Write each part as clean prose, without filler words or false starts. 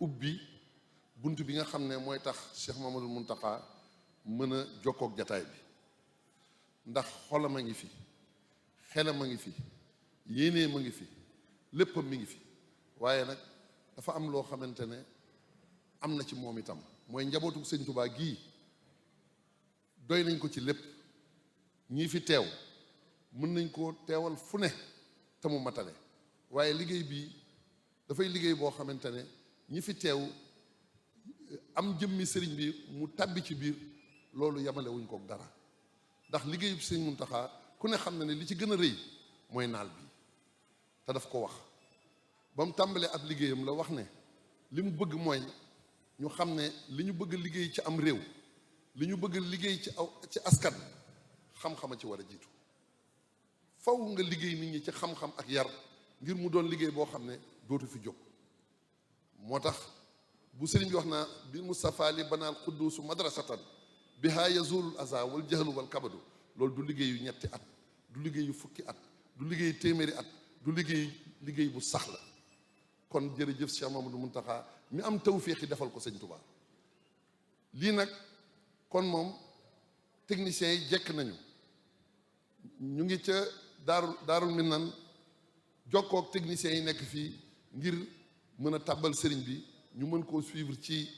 ubbi bunt bi nga xam ne mooy tax Cheikh Mamadou Mountakha mën a jokkook jataay bi ndax xolam a ngi fi xelam a ngi fi yéeneem a ngi fi léppam mi ngi fi waaye nag dafa am loo xamante ne am na ci moom itam mooy njabootu sëñ Tuubaa gii doy nañ ko ci lépp ñii fi teew mën nañ koo teewal fu ne te mu matale waaye liggéey bii dafay liggéey boo xamante ne ñi fi teew am jëmmi sëriñ bi mu tàbbi ci biir loolu yamale wuñ kook dara ndax liggéeyu sëriñ Muntaxa ku ne xam na ne li ci gën a rëy mooy naal bi te daf ko wax ba mu tàmbalee ab liggéeyam la wax ne li mu bëgg mooy ñu xam ne li ñu bëgg liggéey ci am réew li ñu bëgg liggéey ci askan xam-xama ci war a jiitu faw nga liggéey nit ñi ci xam-xam ak yar ngir mu doon liggéey boo xam ne dootu fi jóg moo tax bu sëriñ bi wax naa bi Mustafa li banaal qudduusu madrasatan biha yazulul aza wal jahlu wal kabadu loolu du liggéeyu ñetti at du liggéeyu fukki at du liggéey téeméeri at du liggéey bu sax la kon jërëjëf Cheikh Mamadou Mountakha mi am tawféex yi defal ko sëñ Touba lii nag kon moom techniciens yi jekk nañu ñu ngi ca daarul Minan jokkook techniciens yi nekk fii ngir mën a tàbbal sëriñ bi ñu mën koo suivre ci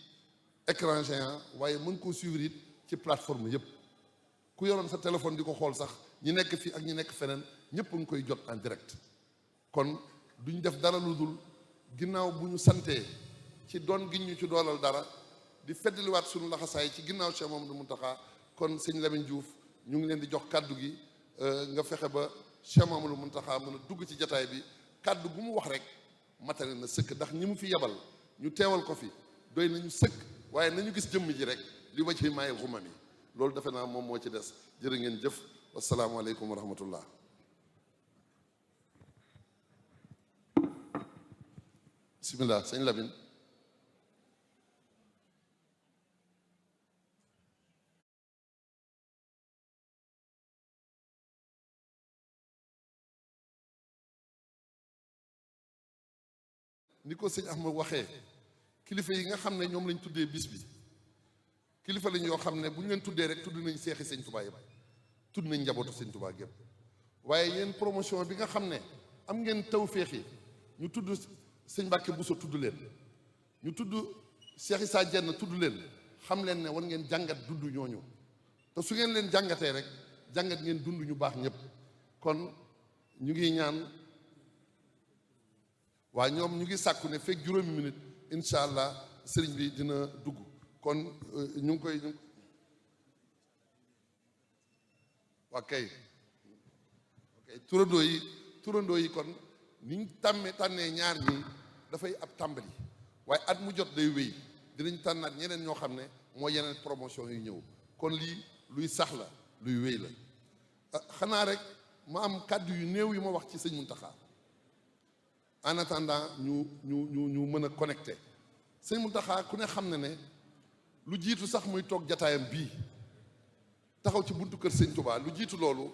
écran géant waaye mën koo suivre it ci plateforme yépp ku yoroon sa téléphone di ko xool sax ñi nekk fii ak ñi nekk feneen ñëpp a ngi koy jot en direct kon duñ def dara lu dul ginnaaw bu ñu santee ci doon gi ñu ci doolal dara di feddaliwaat suñu laxasaay ci ginnaaw Cheikh Mamadou Mountakha kon sëñ Lamine Diouf ñu ngi leen di jox kàddu gi nga fexe ba Cheikh Mamadou Mountakha mën a dugg ci jataay bi kàddu gu mu wax rek matale na sëkk ndax ñi mu fi yebal ñu teewal ko fi doy nañu sëkk waaye nañu gis jëmm ji rek li ma ci maayil xumam yi loolu defe naa moom moo ci des jërë ngeen jëf wasalaamaaleykum wa rahmatullah bismillah sëñ Lamine ni ko sëñ Ahmad waxee kilifa yi nga xam ne ñoom lañ tuddee bis bi kilifa lañ yoo xam ne bu ñu leen tuddee rek tudd nañ seexi sëñ Touba yëpp tudd nañ njabootu sëñ Touba gépp waaye yéen promotion bi nga xam ne am ngeen tawféex yi ñu tudd sëñ Mbàkke Buso tudd leen ñu tudd Cheikh Issa Diène tudd leen xam leen ne war ngeen jàngat dund ñooñu te su ngeen leen jàngatee rek jàngat ngeen dund ñu baax ñëpp kon ñu ngi ñaan waa ñoom ñu ngi sàkku ne fekk juróomi minute incha allah sëriñ bi dina dugg kon ñu ngi koy waa kay turandoo yi kon niñ tànnee ñaar ñi dafay ab tàmbali waaye at mu jot day wéy dinañ tànnaat ñeneen ñoo xam ne mooy yeneen promotion yu ñëw kon lii luy sax la luy wéy la xanaa rek ma am kàddu yu néew yu ma wax ci sëñ Mountakha en attendant ñu mën a connecté sëñ Mountakha ku ne xam ne ne lu jiitu sax muy toog jataayam bii taxaw ci buntu kër sëñ Touba lu jiitu loolu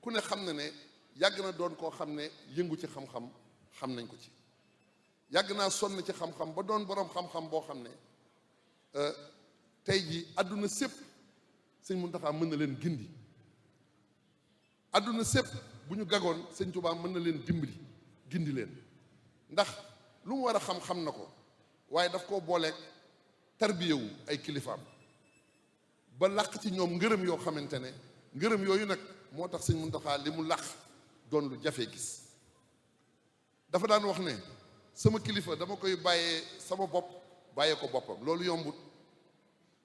ku ne xam ne ne yàgg na doon koo xam ne yëngu ci xam-xam xam nañ ko ci yàgg naa sonn ci xam-xam ba doon boroom xam-xam boo xam ne tey ji àdduna sépp sëñ Mountakha mën na leen gindi àdduna sépp bu ñu gagoon sëñ Touba mën na leen dimbali gindi leen ndax lu mu war a xam-xam na ko waaye daf koo booleeg tarbiyewu ay kilifaam ba làq ci ñoom ngërëm yoo xamante ne ngërëm yooyu nag moo tax sëñ Mountakha li mu làq doon lu jafee gis dafa daan wax ne sama kilifa dama koy bàyyee sama bopp bàyyee ko boppam loolu yombut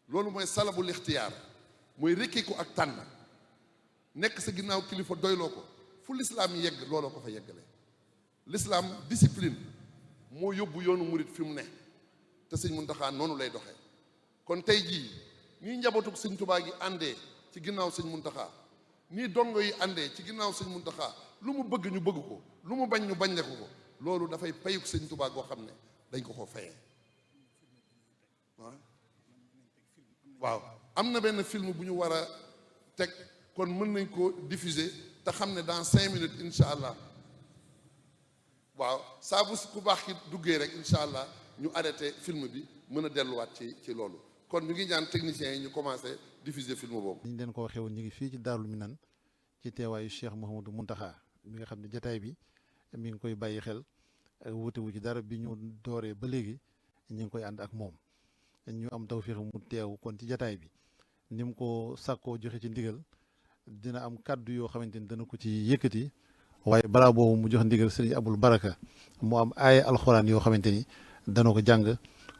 loolu mooy salabul ixtiyaar mooy rekkiku ak tànn nekk sa ginnaaw kilifa doyloo ko fu lislaam yegg looloo ko fa yeggale l'islam discipline moo yóbbu yoonu murit fi mu ne te sëñ Mountakha noonu lay doxee kon tey jii nii njabootug sëñ Touba gi àndee ci ginnaaw sëñ Mountakha nii dongo yi àndee ci ginnaaw sëñ Mountakha lu mu bëgg ñu bëgg ko lu mu bañ ñu bañ ne ko loolu dafay payuk sëñ Touba goo xam ne dañ ko fayee waaw am na benn film bu ñu war a teg kon mën nañ ko diffuser te xam ne dans 5 minutes incha allah waaw saa bu ku baax ki duggee rek incha allah ñu arrêté film bi mën a delluwaat ci loolu kon ñu ngi ñaan techniciens yi ñu commencé diffuser film boobu. ni ñu leen ko waxee woon ñu ngi fii ci Daarul Minan ci teewaayu Cheikh Mouhamadou Mountakha mi nga xam ne jataay bi mi ngi koy bàyyi xel wuute wu ci dara bi ñu dooree ba léegi ñu ngi koy ànd ak moom ñu am tawfeex mu teew kon ci jataay bi ni mu ko sàkkoo joxe ci ndigal dina am kàddu yoo xamante ni dana ko ci yëkkati waaye balaa boobu mu jox ndigal sëriñ Abul Baraka mu am aaya alxuraan yoo xamante ni dana ko jàng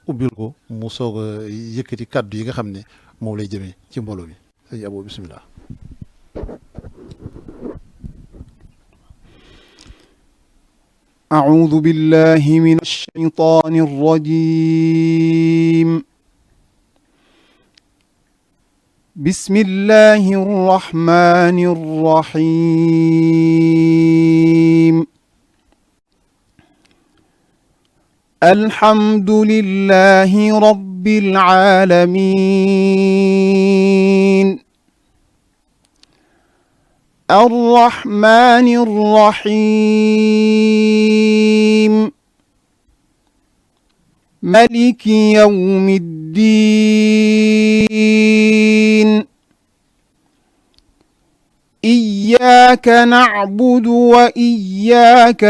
ubbil ko mu soog a yëkkati kàddu yi nga xam ne moom lay jëmee ci mbooloo mi sëriñ Abo bisimilah. أعوذ بالله من الشيطان الرجيم بسم الله الرحمن الرحيم الحمد لله رب العالمين الرحمن الرحيم ملك يوم الدين إياك نعبد وإياك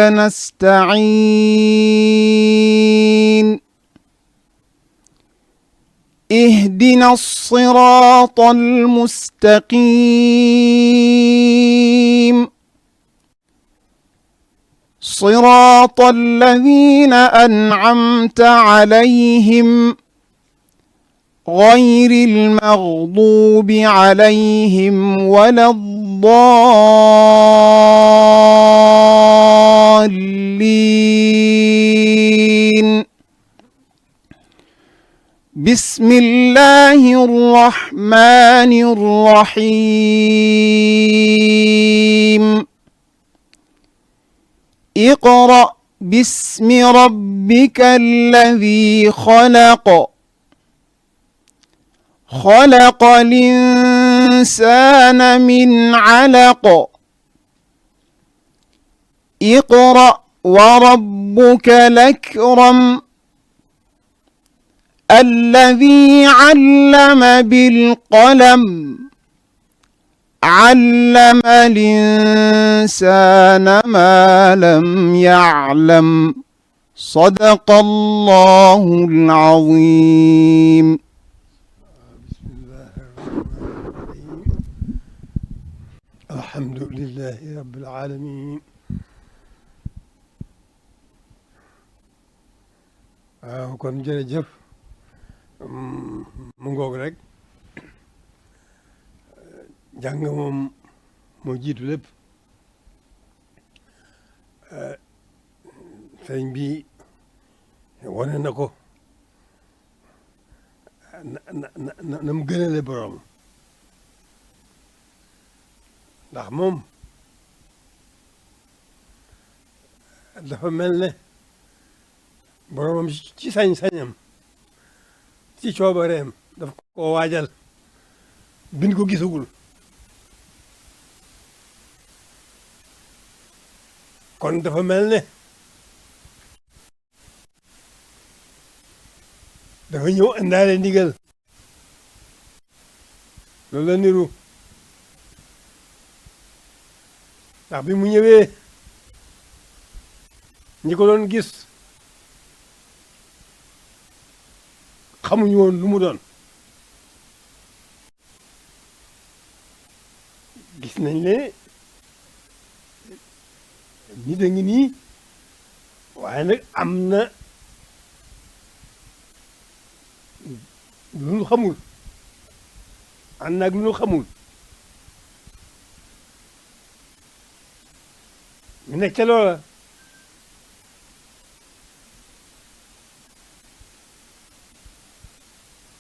نستعين اهدنا الصراط المستقيم صراط الذين أنعمت عليهم غير المغضوب عليهم ولا الضالين بسم الله الرحمن الرحيم اقرأ باسم ربك الذي خلق خلق الإنسان من علق اقرأ وربك الأكرم الذي علم بالقلم علم الإنسان ما لم يعلم صدق الله العظيم بسم الله الرحمن الرحيم الحمد لله رب العالمين waaw kon jërëjëf mu ngoog rek jàng moom moo jiitu lépp sëriñ bi wane na ko na mu gënale borom ndax moom dafa mel ne boromam ci sañ-sañam ci coobareem daf ko waajal bind ko gisagul kon dafa mel ne dafa ñëw indaale ndigal loolu la niru ndax bi mu ñëwee ñi ko doon gis xamuñu woon lu mu doon gis nañ ne nit a ngi nii waaye nag am na lu nu xamul ànd naag lu nu xamul ñu nekk ca loola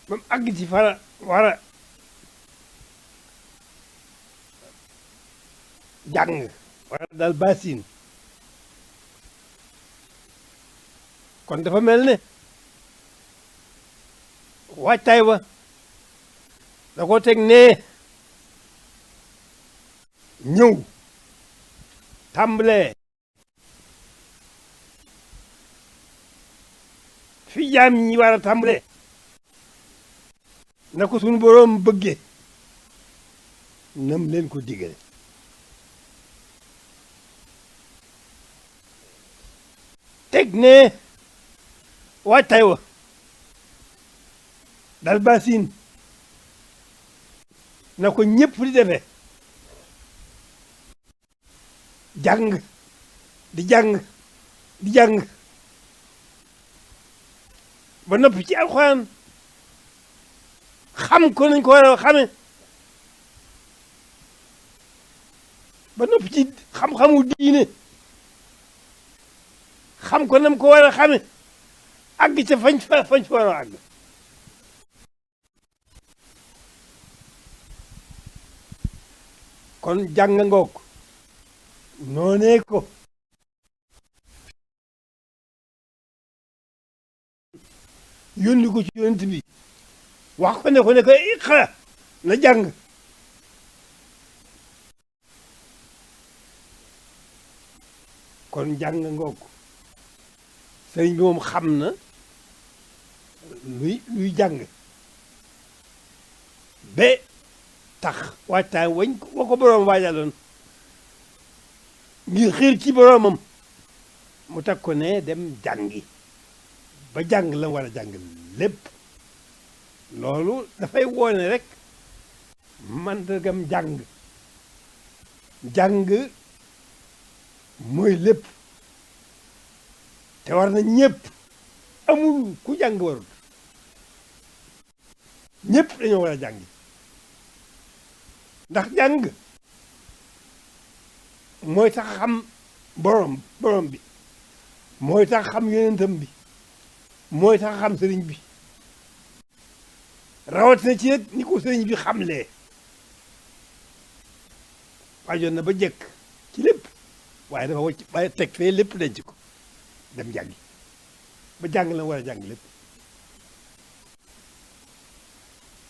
ba mu àgg ci fara war a jàng wara daal baasin kon dafa mel ne waajtaay wa da ko teg nee ñëw tàmbalee fi jaam ñi war a tàmbalee na ko suñu boroom bëggee nam leen ko digale teg ne waajtaay wa dal basin na ko ñëpp di defee jàng di jàng di jàng ba noppi ci alxuraan xam ko nañ ko war a xame ba noppi ci xam-xamu diine xam ko nam ko war a xame àgg ca fañ fa war a àgg kon jàng ngoog noonee ko yónni ko ci yonent bi wax ko ne ko iqra na jàng kon jàng ngoog sëriñ bi moom xam na luy jàng ba tax waajtaay wa ko boroom waajaloon ngir xiir ci boroomam mu teg ko ne dem jàngi ba jàng la war a jàng lépp loolu dafay woone rek mandargam jàng mooy lépp te war na ñëpp amul ku jàng warul ñëpp dañoo war a jàngi ndax jàng mooy tax xam borom bi mooy tax xam yonentam bi mooy tax xam sëriñ bi rawatina ci nag ni ko sëriñ bi xamlee waajoon na ba jekk ci lépp waaye dafa wacc waaye teg fee lépp denc ko dem jàngi ba jàng la war a jàng lépp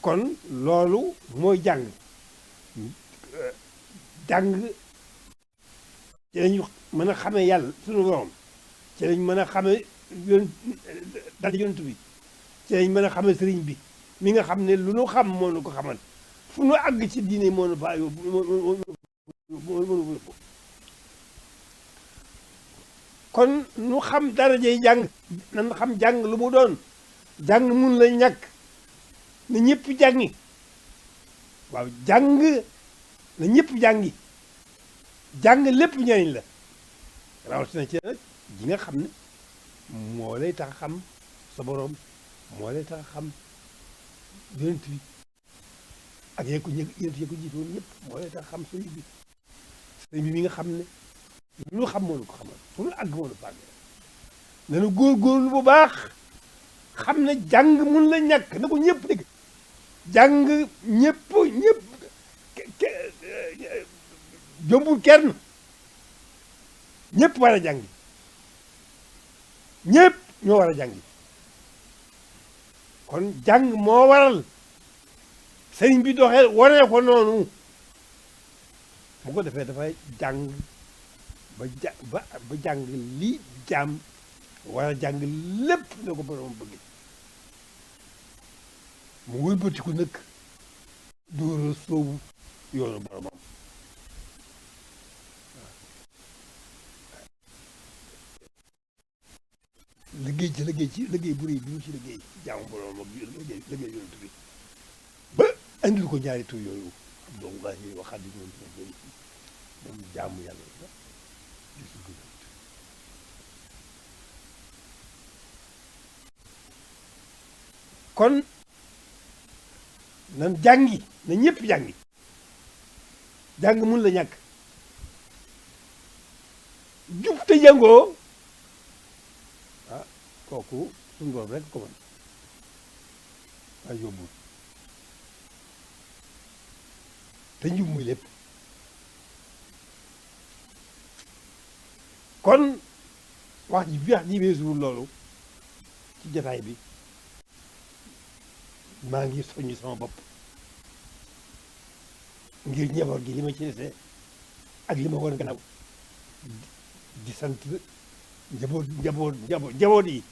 kon loolu mooy jàng ci lañu mën a xamee yàlla sunu borom ci lañ mën a xamee dal yonent bi ci lañ mën a xamee sëriñ bi mi nga xam ne lu nu xam moo nu ko xamal fu nu àgg ci diine moo nu fa yóbbu kon nu xam darajey jàng nan xam jàng lu mu doon jàng mun la ñàkk na ñëpp jàngi waaw jàng na ñëpp jàngi jàng lépp njëriñ la rawatina ci nag ji nga xam ne moo lay tax xam sa borom moo lay tax xam yonent bi ak yéen ko jiitoon ñëpp moo lay tax xam sëriñ bi mi nga xam ne lu xam moo nu ko xamal fu nu àgg moo nu fàgg nanu góorgóorlu bu baax xam ne jàng mun la ñàkk na ko ñëpp dégg jàng ñëpp jombul kenn ñëpp war a jàngi ñëpp ñoo war a jàngi kon jàng moo waral sëriñ bi doxee waree ko noonu bu ko defee dafay jàng ba jàng lii jaam war a jàng lépp ne ko borom bëgg mu wëlbatiku nag dóora soobu yoonu boromam liggéey bu rëy bi mu ci liggéey jaamu borom ak liggéey yonent bi ba andil ko ñaari tur yooyu Abdullahi wa Xaadimu moom jaamu yàlla la kon nan jàngi na ñëpp jàngi jàng mun la ñàkk jub te jàngoo kooku suñu borom rek ko mën waaye yóbbul te njub muy lépp kon wax ji weesuwul loolu ci jotaay bi maa ngi soññ sama bopp ngir njaboot gi li ma ci dese ak li ma woon gannaaw di sant njaboot yi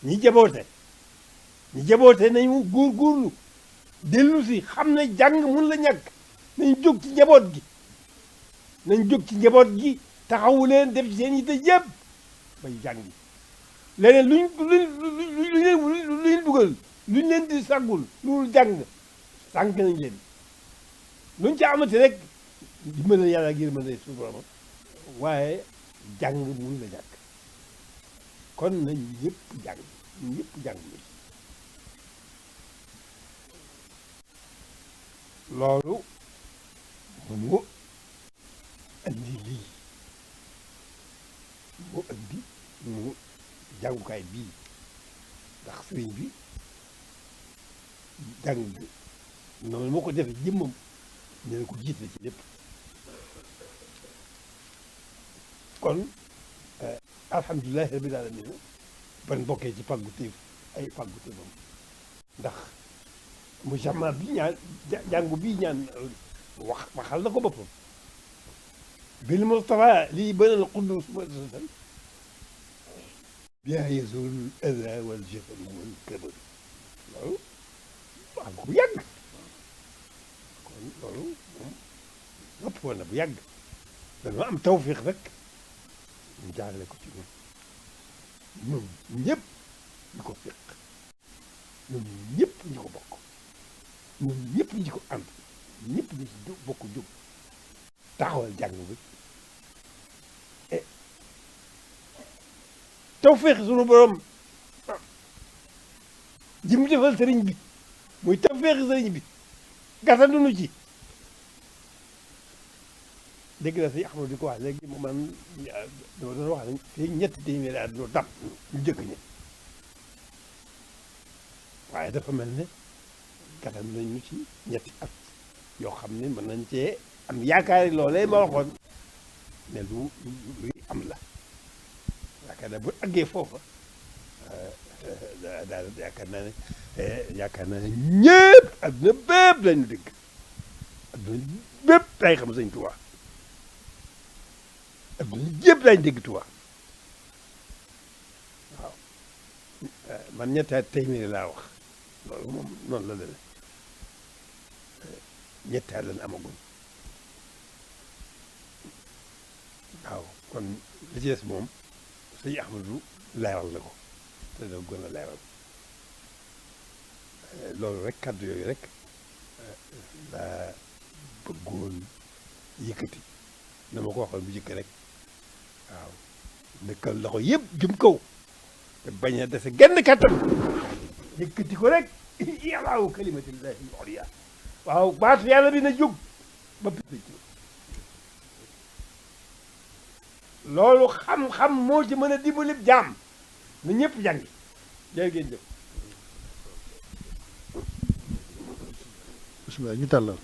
ñi jaboote nañu góorgóorlu dellu si xam ne jàng mun la ñàkk nañ jóg ci njaboot gi taxawu leen def ci seen yitte yëpp bay jàngi leneen luñ dugal luñ leen di sàggul loolu jàng sànq nañ leen luñ ci amati rek dimbale yàlla ak yërmande suñu borom waaye jàng mun la ñàkk kon nañ ñëpp jàng loolu mu andi lii mu andi mu jàngukaay bii ndax sëriñ bi jàng noonu moo ko defee jëmmam ne la ko jiite ci lépp kon alhamdulilahi rabbil alamin ban bokkee ci pàggu téef ay pàggu téefam ndax mu jamaa bi ñaan jàngu bii ñaan waxal na ko boppam bil Mustafa lii banal qudus mu'assasatan bihaa yazulu al-adha wal jahlu wal kabar loolu wax nga bu yàgg kon loolu moom nopp woon na bu yàgg dañoo am tawfiq rek ñu jaarale ko ci ñun ñëpp ñu ko fiq ñun ñëpp ñu ko bokk ñun ñëpp ñi ko ànd ñëpp ñi ci bokk jóg taxawal jàng bi tawféex sunu borom ji mu defal sëriñ bi muy tawféex sëriñ bi gàttandunu ci dégg na si Axmadu di ko wax léegi mu man dama doon wax ne fii ñetti téeméeri at ñu dab ñu jëkk ñi waaye dafa mel ne gàttandu nañu ci ñetti at yoo xam ne mën nañ cee am yaakaar loolee ma waxoon ne luy am la yaakaar naa bu àggee foofa daal yaakaar naa ne ñëpp adduna bépp lañu dégg adduna bépp day xam Sëñ Tuubaa adduna yëpp lañu dégg Tuubaa waaw man ñetti at téeméeri laa wax loolu moom noonu la demee ñetti at lañ amaguñ waaw kon li ci des moom sëñ Ahmadou leeral na ko te da gën a leeral loolu rek kàddu yooyu rek laa bëggoon yëkkati na ma ko waxoon bu jëkk rek waaw dëkkal loxo yëpp jëm kaw te bañ a dese genn kàttan yëkkati ko rek yàllaawu kalimatillahi al-ulya waaw baatu yàlla bi na jóg ba picc loolu xam-xam moo ci mën a dimbali jaam na ñëpp jàngi jërë ngeen jëf bismillah ñu tàllal